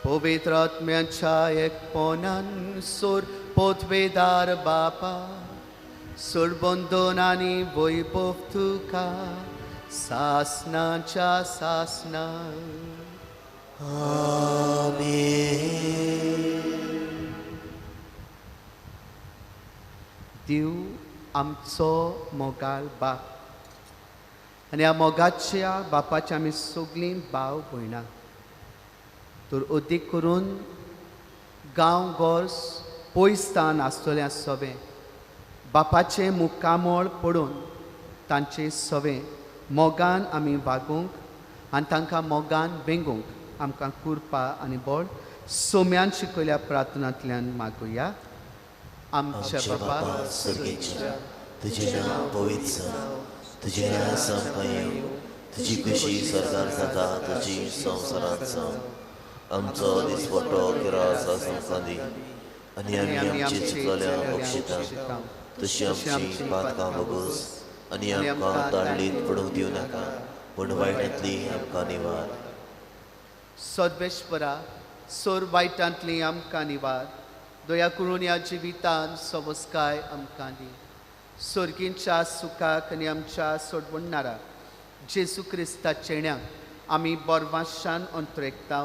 पवित्र आत्म्याच्या एकपणान सोर पोतवेदार बापा सोडबंदोन आनी वैभव तुका सासनाच्या सासना. आमेन. देव आमचो मोगाळ बाप आनी ह्या मोगाच्या बापाच्या आमी सगळीं भाव भयणां तर अदीक करून गांव घर पयस आसतलें सवें बापाचें मुखामळ पडून तांचे सवें मोगान आमी वागूंक आनी तांकां मोगान वेंगूंक आमकां कृपा आनी बळ सोम्यान शिकयल्या प्रार्थनांतल्यान मागुया. आमच्या बापा स्वर्गेच्या, तुजें नांव पवित्र जावं, तुजें राज आमकां येवं, तुजी खुशी स्वर्गार जाता तशी संवसारांत जावं. आमचो दिसपट्टो किरास आमकां दी आनी आमी आमची चुकलेल्या बक्षिता तशी आमची पातकां भोगोस आनी आमकां ताळणींत पडूंक दिवं नाका, पूण वायटांतली आमकां निवार. सर्वेश्वरा, सोर वायटांतली आमकां निवार. दया करून ह्या जिवितान सवस्काय आमकां दी. सर्गींच्या सुखाक आनी आमच्या सोडवणणारा जेजू क्रिस्ता चेण्याक आमी बोरवाशान अंतरेकता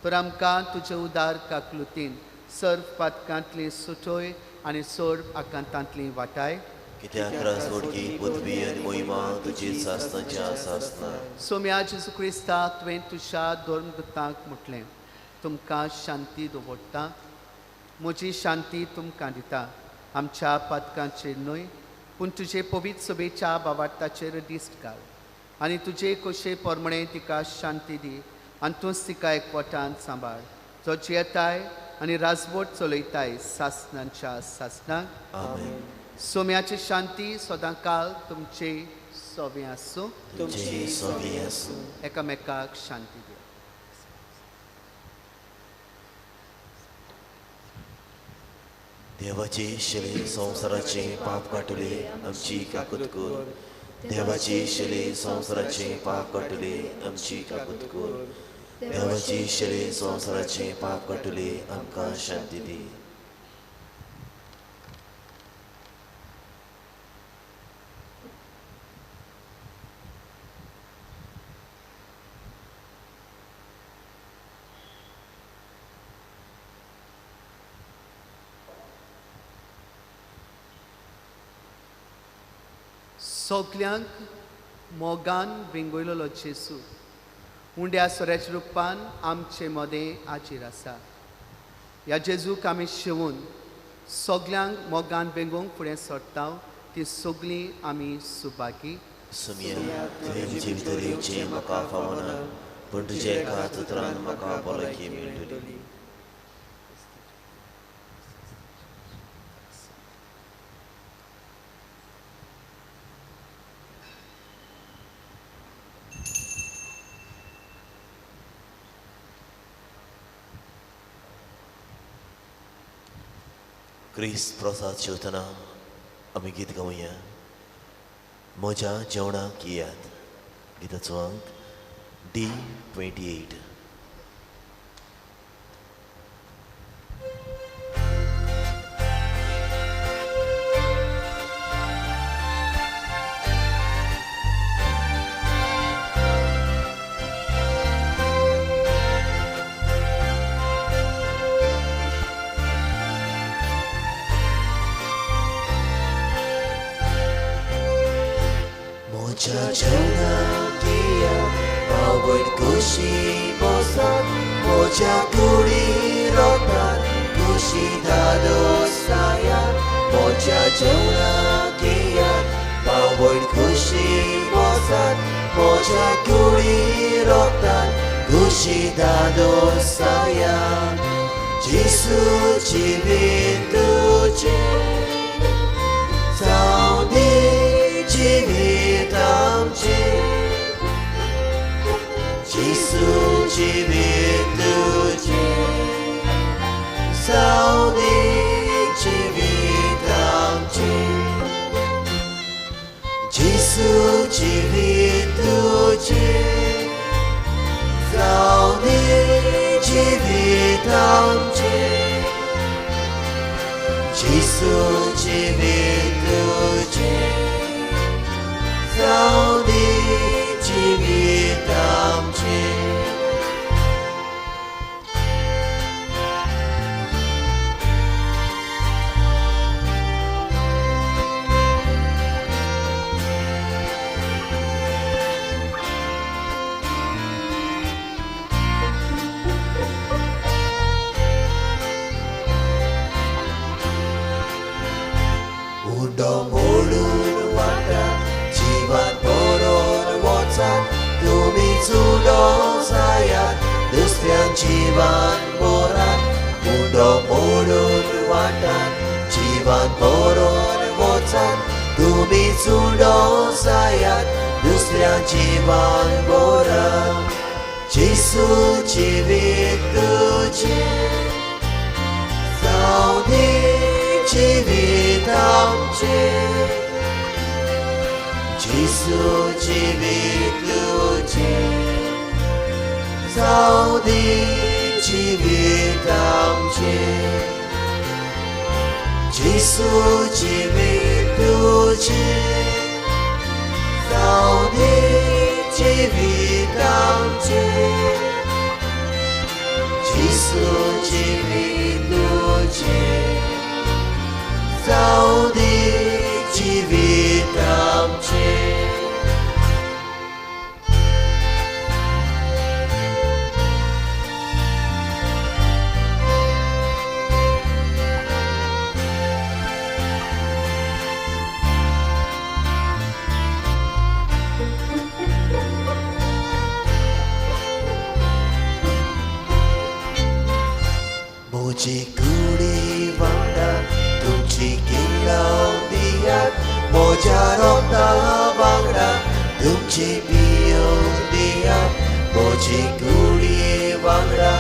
तर आमकां तुजे उदार काकलुतीन सर्व पातकांतली सुटोय आनी सर्व आकांतांतली वाटाय. कित्याक राजवटकी पदवी आनी मोहिमा तुजी सासनाच्या सासना. सोम्या जेजू क्रिस्ता, तुवें तुज्या धर्मदूतांक म्हटलें, तुमकां शांती दवरता, म्हजी शांती तुमकां दिता. आमच्या पातकांचेर न्हय पूण तुजे पवित्र सभेच्या बावार्थाचेर दिश्ट घाल आनी तुजे कशे प्रमाणे तिका शांती दी आनी तूंच तिका एकवटान सांबाळ, जो जियेताय आनी राजवट चलयताय सासनाच्या सासनाक. आमेन. सोम्याची शांती सदां काल तुमचे सोबें आसूं. तुमचे सोबें आसूं. एकामेकाक शांती दिया. देवाची शिले संवसाराचे पाप काटले आमची काकूत कर. देवाची शिले संवसाराचे पाप काटले आमची काकूत कर. देवाची शिले संवसाराचे पाप काटले आमकां शांती दी. सगल्यांक मोगान वेंगयलेलो जेजू उंड्या सोऱ्याच्या रुपान आमचे मदें हाजीर आसा. ह्या जेजूक आमी शेवून सगल्यांक मोगान वेंगोवंक फुडें सरता ती सगळीं आमी सुभागी. सोम्या, तुवें म्हजे भितर येवचें म्हाका फावना, पूण तुज्या एका उतरान म्हाका भलायकी मेळटली. क्रिस्त प्रसाद जेवतना आमी गीत गावया. म्हज्या जेवणाक येयात. गिताचो अंक D28. म्हज्या जेवणाक येयात, भाव-भयण खोशी बसात, म्हज्या कुडी रोतात, खोशी धादोसायात. म्हज्या जेवणाक येयात, भाव-भयण खोशी बसात, म्हज्या कुडी रोतात, खोशी धादोसायात. जेजू जिवीत तुजें जावं दी जिवीत आमचें, जेजू जिवीत तुजें जावं दी जिवीत आमचें, जेजू जिवीत तुजें जावं दी जिवीत आमचें, जेजू जिवीत तुजें जावं दी जिवीत आमचें. उंडो मोडून वाटात, जिवान बरोवन वचात, तुमी चुडो जायात, दुसऱ्यां जिवान बरात. उंडो मोडून वाटात, जिवान बरोवन वचात, तुमी चुडो जायात, दुसऱ्यां जिवान बरात. जेजू जिवीत तुजें जावं दी जिवीत आमचें, जेजू जिवीत तुजें जावं दी जिवीत आमचें, जेजू जिवीत तुजें जावं दी जिवीत आमचें, जेजू जिवीत तुजें जावं दी जिवीत आमचें. म्हजी कुडी वांगडा तुमची किल्लाव दियात, म्हज्या रोगता वांगडा तुमची पियोवंक दियात. म्हजी कुडी वांगडा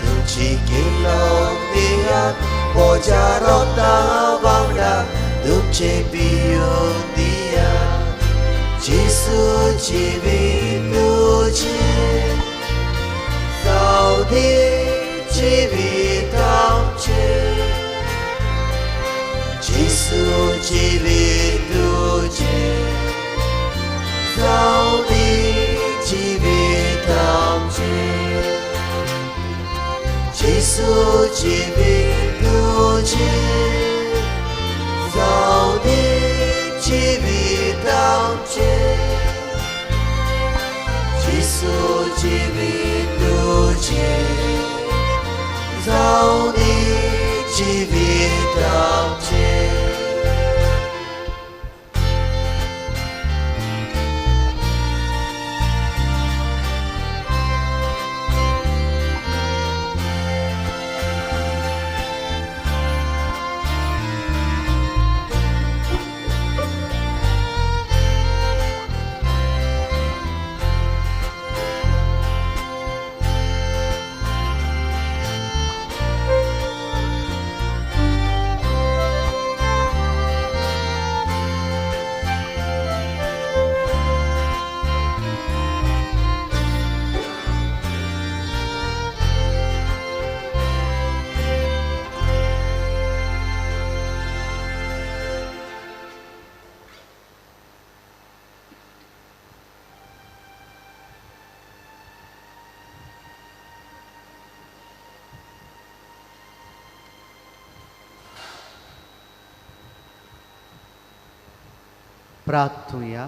तुमची किल्लाव दियात, म्हज्या रोगता वांगडा तुमचे पियोवंक दियात. जेजू जिवीत तुजें जावं दी जिवीत आमचें, जेजू जिवीत तुजें जावं दी जिवीत आमचें, जेजू जिवीत तुजें जावं दी जिवीत आमचें, जेजू जिवीत तुजें जावं दी जिवीत आमचें. प्रार्थुया.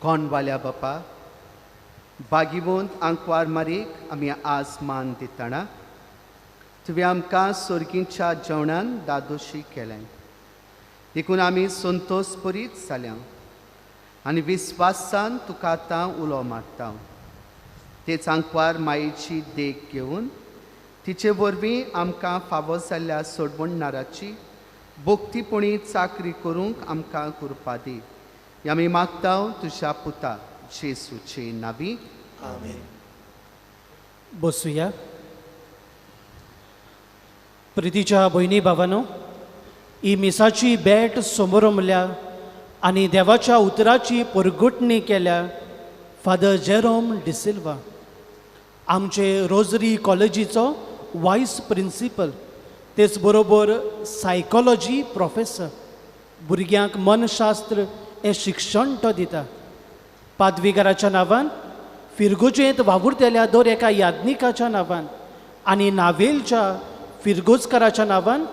कोणवाल्या बापा, बागिवंत आंकवार मारीक आमी आज मान दितना तुवें आमकां सोर्गींच्या जेवणान दादोशी केलें, देखून आमी संतोश परीत जाल्या आनी विस्वासान तुका आतां उलो मारता. तेच आंकवार मायेची देख घेवन तिचे वरवीं आमकां फावो जाल्ल्या सोडवणणाराची भक्तीपणी चाकरी करूंक आमकां कृपा दी. आमी मागता तुज्या पुता जेसूचे नावी. आमेन. बसुया. प्रितीच्या भयणी भावानो, ही मिसाची भेट समोरमल्या आनी देवाच्या उतराची परगटणी केल्या फादर जेरोम डिसिल्वा, आमचे रोजरी कॉलेजीचो वायस प्रिंसिपल, तेच बरोबर सायकोलॉजी प्रोफेसर, भुरग्यांक मनशास्त्र हें शिक्षण तो दिता. पादविगाराच्या नांवान, फिरगोजेंत वावुरतल्या दर एका याज्ञिकाच्या नांवान आनी नावेलच्या फिरगोजकाराच्या नांवान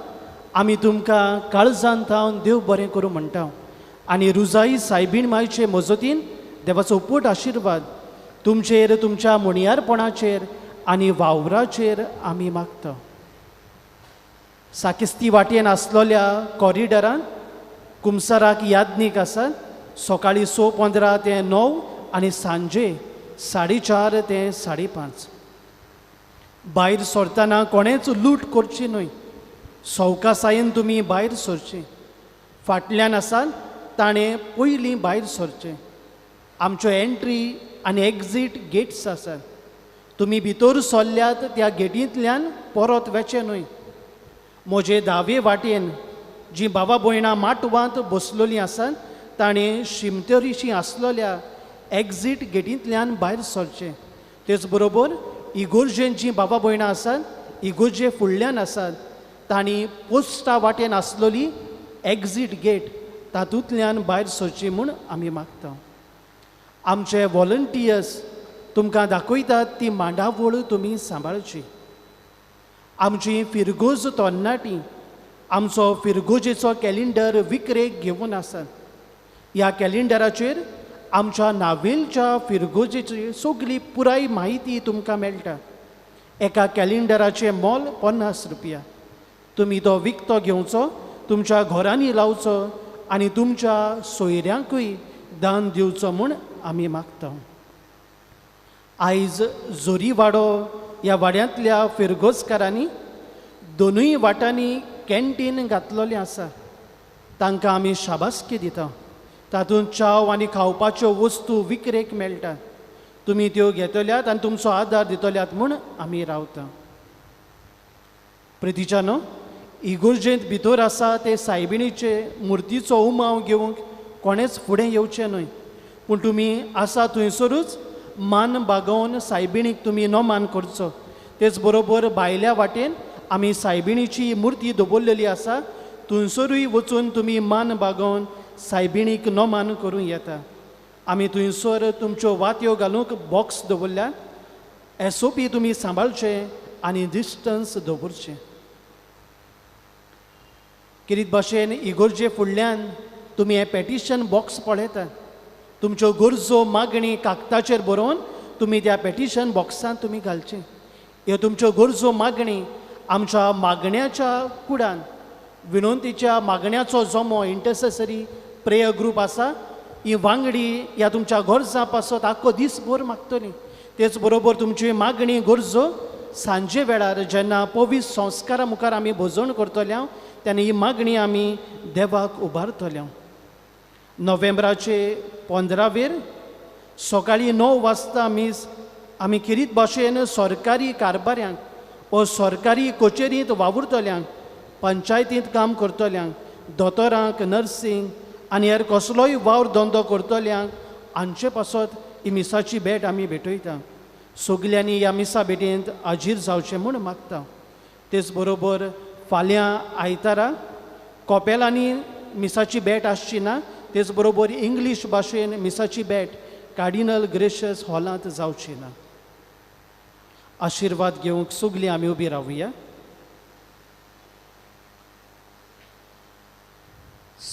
आमी तुमकां काळजान थावन देव बरें करूं म्हणटा आनी रुजाई सायबीण मायचे मजतीन देवाचो पोट आशिर्वाद तुमचेर, तुमच्या मुणयारपणाचेर आनी वावराचेर आमी मागता. साकिस्ती वाटेन आसलोल्या कॉरिडरान कुमसाराक याज्ञीक आसात. सकाळीं 6:15 ते 9 आनी सांजे 4:30 ते 5:30. भायर सरतना कोणेच लूट करची न्हय, सवकासायेन तुमी भायर सरचें. फाटल्यान आसात ताणें पयलीं भायर सरचें. आमच्यो एंट्री आनी एग्जीट गेट्स आसात. तुमी भितर सरल्यात त्या गेटींतल्यान परत वचचें न्हय. म्हजे दावे वाटेन जी बाबा भयणां माटवांत बसलोलीं आसात ताणें शिमतरीशी आसलोल्या एग्जीट गेटींतल्यान भायर सरचें. तेच बरोबर इगोर्जेन जी बाबा भयणां आसात, इगोर्जे फुडल्यान आसात तांणी पोस्टा वाटेन आसलोली एग्जीट गेट तातूंतल्यान भायर सरची म्हूण आमी मागता. आमचे वॉलंटियर्स तुमकां दाखयतात ती मांडावळ तुमी सांबाळची. आमची फिरगोज तरणाटी आमचो फिरगोजेचो कॅलेंडर विकरेक घेवन आसात. ह्या कॅलेंडराचेर आमच्या नावेलच्या फिरगोजेची सगळी पुराय म्हायती तुमकां मेळटा. एका कॅलेंडराचें मोल 50 रुपया. तुमी तो विकतो घेवचो, तुमच्या घरांनी लावचो आनी तुमच्या सोयऱ्यांकूय दान दिवचो म्हूण आमी मागता. आयज जोरीवाडो ह्या वाड्यांतल्या फिरगोजकारांनी दोनूय वाटांनी कॅन्टीन घातलेलें आसा. तांकां आमी शाबासकी दिता. तातूंत च्याव आनी खावपाच्यो वस्तू विकरेक मेळटा. तुमी त्यो घेतल्यात आनी तुमचो आदार दितल्यात म्हूण आमी रावता. प्रितीच्यानो, इगोर्जेंत भितर आसा ते सायबिणीचे मुर्तीचो उमाव घेवंक कोणेच फुडें येवचें न्हय, पूण तुमी आसा थंयसरूच मान बागोवन सायबिणीक तुमी नमान करचो. तेच बरोबर भायल्या वाटेन आमी सायबिणीची मुर्ती दवरलेली आसा, थंयसरूय वचून तुमी मान बागोवन सायबिणीक नमान करूं येता. आमी थंयसर तुमच्यो वातयो घालूंक बॉक्स दवरल्यात. SOP तुमी सांबाळचे आनी डिस्टन्स दवरचें. किरीत भाशेन इगोर्जे फुडल्यान तुमी हें पेटिशन बॉक्स पळयतात. तुमच्यो गरजो मागणी कागदाचेर बरोवन तुमी त्या पेटिशन बॉक्सांत तुमी घालचें. ह्यो तुमच्यो गरजो मागणी आमच्या मागण्याच्या कुडान, विनंतीच्या मागण्याचो जमो इंटरसेसरी प्रेयर ग्रूप आसा, ही वांगडी ह्या तुमच्या गरजां पासत आख्खो दीसभर मागतली. तेच बरोबर तुमची मागणी गरजो सांजे वेळार जेन्ना पवित्र संस्कारा मुखार आमी भोजन करतले तेन्ना ही मागणी आमी देवाक उबारतले. नोव्हेंबराचे 15वेर सकाळीं 9 वाजता मीस आमी खेरीत भाशेन सरकारी कारभाऱ्यांक व सरकारी कचेरींत वावुरतल्यांक, पंचायतींत काम करतल्यांक, दोतोरांक, नर्सींग आनी हेर कसलोय वावर धंदो करतल्यांक हांचे पासत ही मिसाची भेट आमी भेटयता. सगल्यांनी ह्या मिसा भेटेंत हाजीर जावचें म्हूण मागता. तेच बरोबर फाल्यां आयतारा कॉपेलांनी मिसाची भेट आसची ना. तेच बरोबर इंग्लीश भाशेन मिसाची भेट कार्डिनल ग्रेशस हॉलांत जावची ना. आशिर्वाद घेवंक सगलीं आमी उबी रावया.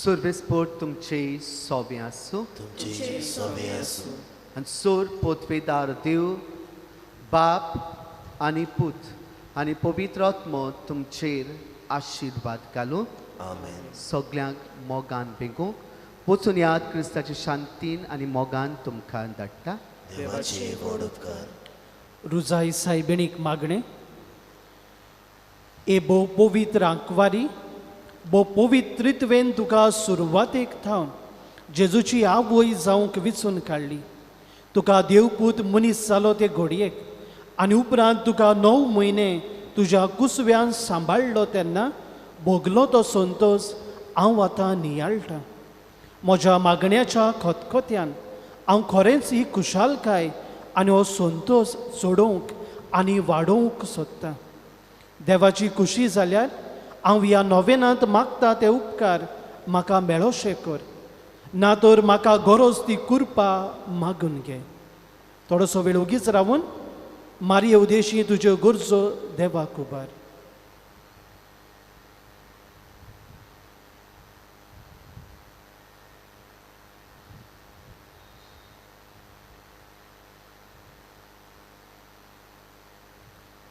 सुर्वेस्पोर तुमचे सोबें आसूं. तुमचे सोबे आसूं. आनी सोर पोतवेदार देव बाप आनी पूत आनी पवित्र आत्मो तुमचेर आशिर्वाद घालूं. आमेन. सगल्यांक मोगान बेगूंक वचून याद क्रिस्ताचे शांतीन आनी मोगान तुमकां धाडटा. देवाचे व्हड उपकार. रुजाई सायबिणीक मागणें. ए भोव पवित्र आंकवारी, भोव पवित्रित्वेन तुका सुरवातेक थावन जेजूची आवय जावंक विचून काडली. तुका देवपूत मनीस जालो ते घोडयेक आनी उपरांत तुका 9 म्हयने तुज्या कुसव्यान सांबाळ्ळो तेन्ना भोगलो तो संतोस हांव आतां नियाळटा. म्हज्या मागण्याच्या खतखत्यान हांव खरेंच ही खुशालकाय आनी हो संतोस चडोवंक आनी वाडोवंक सोदतां. देवाची खुशी जाल्यार हांव ह्या नोवेनांत मागता ते उपकार म्हाका मेळोशे कर, ना तर म्हाका गरज ती कुरपा मागून घे. थोडोसो वेळ ओगीच रावून मारये उदेशी तुज्यो गरजो देवाक उबार.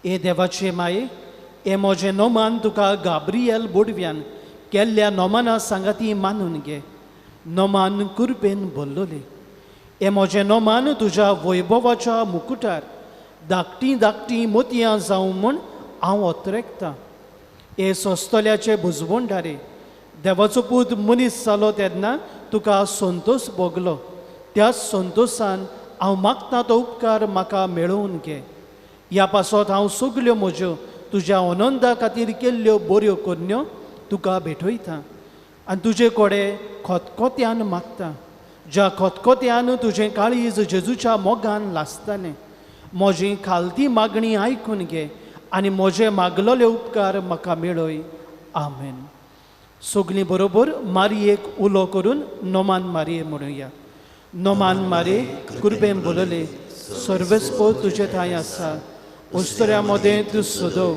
ए देवाचे माये, ए म्हजें नोमान तुका गाब्रियल बोडव्यान केल्ल्या नोमाना सांगाती मानून घे. नोमान कुरपेन बोल्लोले. ए म्हजें नोमान तुज्या वैभवाच्या मुकुटार धाकटीं धाकटीं मोतयां जावं म्हूण हांव ओतरेकतां. ए सोंसतल्याचे बुजवणदारे, देवाचो पूत मनीस जालो तेन्ना तुका संतोस भोगलो. त्या संतोसान हांव मागता तो उपकार म्हाका मेळोवन घे. ह्या पासत हांव सगल्यो म्हज्यो तुज्या आनंदा खातीर केल्ल्यो बऱ्यो करण्यो तुका भेटयता आनी तुजे कडेन खतखत्यान मागता. ज्या खतखत्यान तुजें काळीज जेजूच्या मोगान लासतालें, म्हजी खालती मागणी आयकून घे आनी म्हजे मागलोले उपकार म्हाका मेळय. आमेन. सगलीं बरोबर मारयेक उलो करून नोमान मारये म्हणुया. नोमान मारये, कुरबेन बोलले, सर्वेस्पोर तुजे ठांय आसा, उस्तऱ्या मदें तूं सदव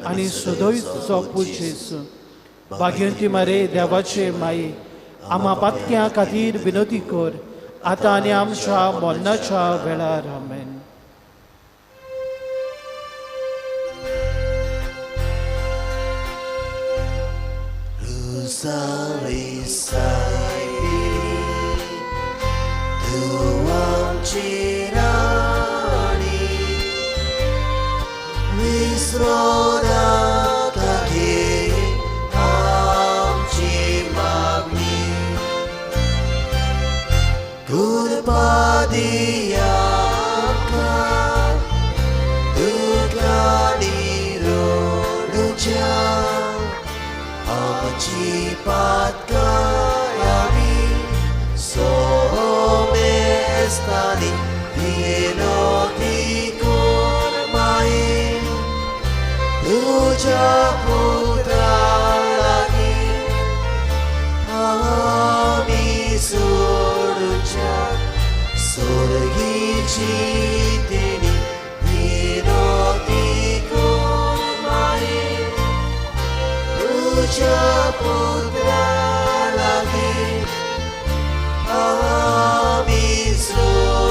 आनी सदयचो पूत जेजू. भाग्यवंती मारे देवाचे माये, आमा पातक्यां खातीर विनोती कर, आतां आनी आमच्या मरणाच्या वेळार. आमेन. रुजाई सायबिणी, तूं आमची राणी, विसरो नाका घे आमची मागणी. कृपा दी आमकां दुख्खांनी रडुच्या, आमची पातकां आमी सोमेस्तांनी विनोती कर माये, तुज्या पुता लागीं आमी सोडुच्या सोर्गीची देणी विनोती कर माये, तुज्या पुत्रा लागीं आमी सोडुच्या.